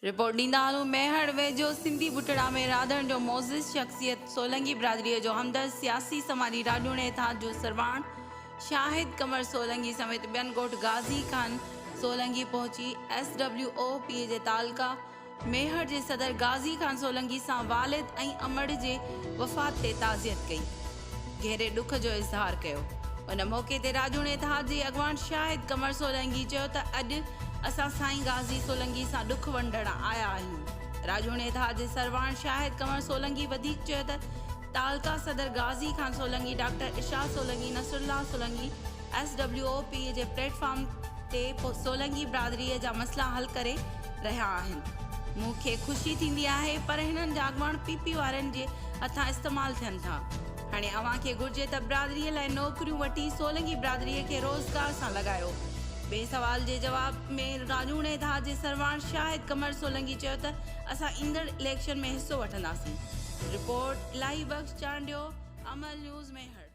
Report ڏيندا هلون ميهڙ ويجهو سنڌي ٻٽڙا ۾ راڌڻ جو معزز شخصيت سولنگي برادري جو همدرد سياسي سماجي راڄوڻي اتحاد جو سرواڻ شاهد قمر سولنگي سميت ٻين ڳوٺ غازي خان سولنگي پهچي ايس ڊبليو او پي جي تعلقه ميهڙ جي صدر غازي خان سولنگي سان والد ۽ امڙ جي وفات تي تعزيت ڪئي گهري ڏک جو اظهار ڪيو. ان موقعي تي راڄوڻي اتحاد جي اڳواڻ شاهد قمر سولنگي چيو ته اڄ اسان سائين غازي سولنگي سان ڏک ونڊڻ آيا آهيون. راڄوڻي اتحاد جي سرواڻ شاهد قمر سولنگي وڌيڪ چيو ته تعلقه صدر Ghazi Khan Solangi, doctor Irshad Solangi, Nasrullah Solangi S W O P جي پليٽ فارم تي سولنگي برادري جا مسئلا حل ڪري رهيا آهن. مون کي خوشي ٿيندي آهي پر هنن جا اڳواڻ پي پي وارن جي هٿان استعمال ٿين ٿا. هاڻي اوهان کي گهرجي ته برادري لاء نوڪريون وٺي سولنگي برادري کي روزگار سان لڳايو. ٻئي سوال جي جواب ۾ راڄوڻي ڌار جي سرواڻ شاهد قمر سولنگي چيو ته اسان ايندڙ اليڪشن ۾ حصو وٺنداسين. رپورٽ، الاهي بخش چانڊيو، امل نيوز ميهڙ.